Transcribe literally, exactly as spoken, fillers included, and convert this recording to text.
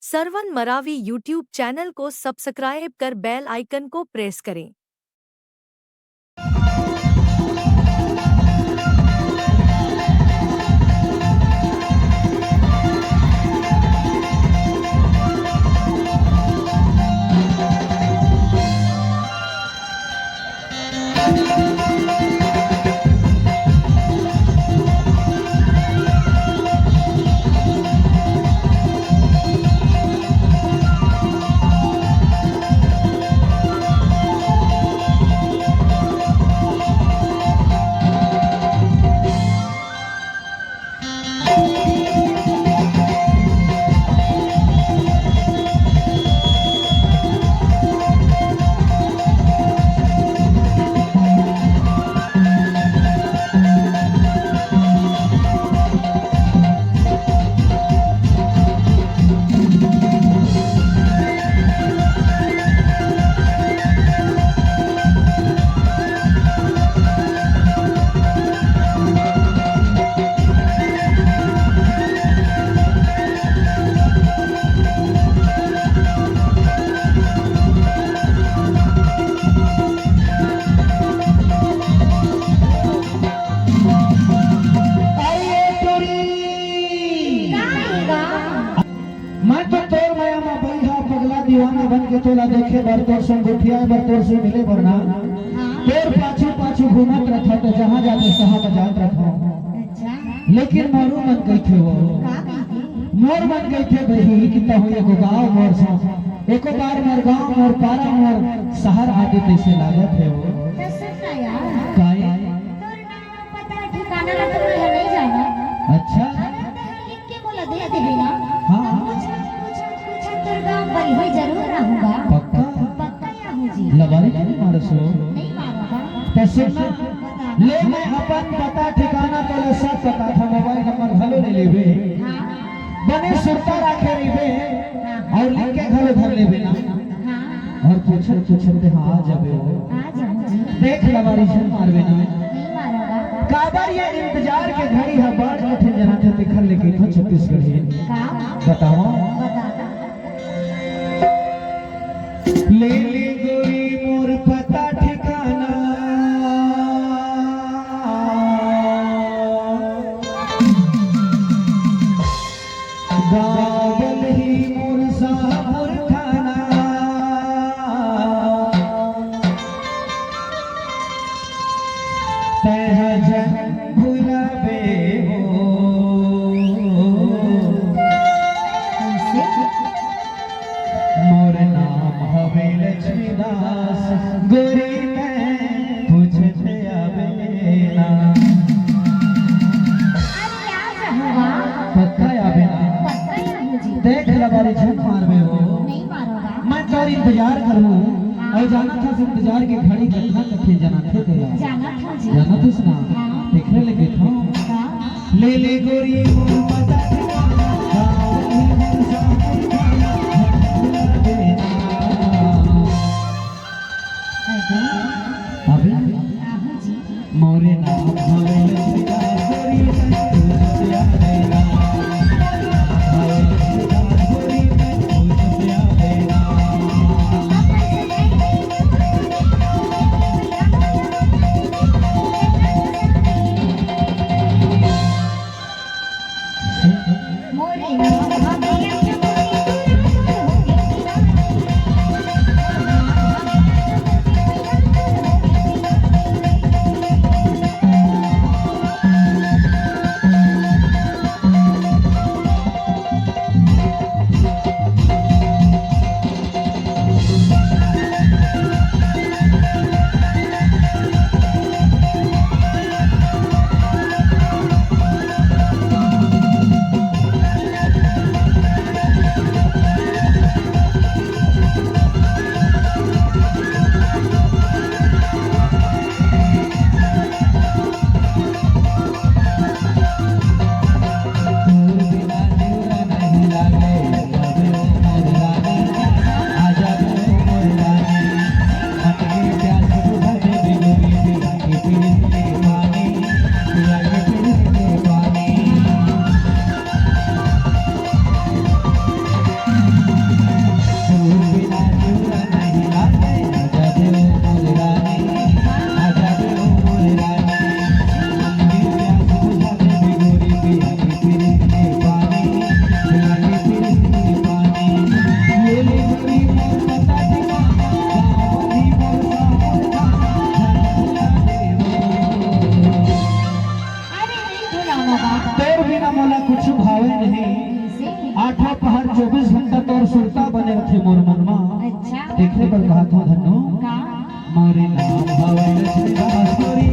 Sarwan Maravi YouTube channel को subscribe कर बेल आइकन को प्रेस करें। अरे टुरी। मैं तो तोर मया म बइहा पगला दीवाना बन के तोला देखे बर, तोर संग गोठियाए बर, तोर से मिले बर ना। हाँ। तोर पाछू पाछू घूमत रथों त जहाँ जाते सहा बजात रथों। अच्छा। लेकिन मोरू मन कहिथे वो। का कहिथे? मोर मन कहिथे बही कि तहूँ एगो गाँव मोर सो, एको बार मोर गाँव, मोर पारा, मोर शहर आते तइसे लागत हे वो। त सुन ना यार। काहे? तोर नाम पता ठिकाना ला तो मैं नहीं जाना। अच्छा। अगर तैं लिख के मोला दे देबे ना, हाँ। त पूछत, पूछत, पूछत तोर गाँव बइहा जरूर आहूँगा। पक्का? पक्का आहूँ जी। लबारी तो नहीं मारस वो? नहीं मारँव। त सुन ना, बता। ले मैं अपन पता ठिकाना तोला सब बताथँव, मोबाइल नंबर घलो ले लेबे। हाँ। बने सुरता राखे रहिबे हाँ। अउ लिख के घलो धर लेबे ना। हाँ। अउ पूछत पूछत तैं हा आ जाबे वो। आ जाहूँ जी। देख लबारी झन मारबे ना। नहीं मारँव। काबर ये इंतजार के घड़ी ह बड़ कठिन जनाथे, तेखर ले कहिथँव छत्तीसगढ़ी। का? बतावँव। बता। ले ले गोरी मोर पता ठिकाना, गाँव बलही मोर सापुर थाना। तैं हा झन भुलाबे वो। कइसे? मोर नाम हवे लक्ष्मीदास, गोरी तैं पूछत आबे ना। अरे आ जाहूँगा। पक्का आबे ना? पक्का आहूँ जी। देख लबारी झन मारबे वो। नहीं मारँव। मैं तोर इंतजार करहूँ। हाँ। अउ जानत हस इंतजार के घड़ी कतना कठिन जनाथे तेला। जानत हँव जी। जानत हस ना? हाँ। तेखरे ले कहिथँव। हाँ। ले ले गोरी मोर पता ठिकाना, गाँव ही मोर सापुर थाना, भटकला देना। अबे? अबे? आहूँ जी। मोरे नाम हवे लक्ष्मीदास गोरी, मैं तुझसे आ गया। नाम हवे लक्ष्मीदास गोरी, मैं तुझसे आ गया। हर चौबीस घंटा तोर सुरता बने रथे मोर मन मा। अच्छा। देखे बर कहत हूँ धन्नो। का? मोरे नाम हवय लक्ष्मी बांसुरी।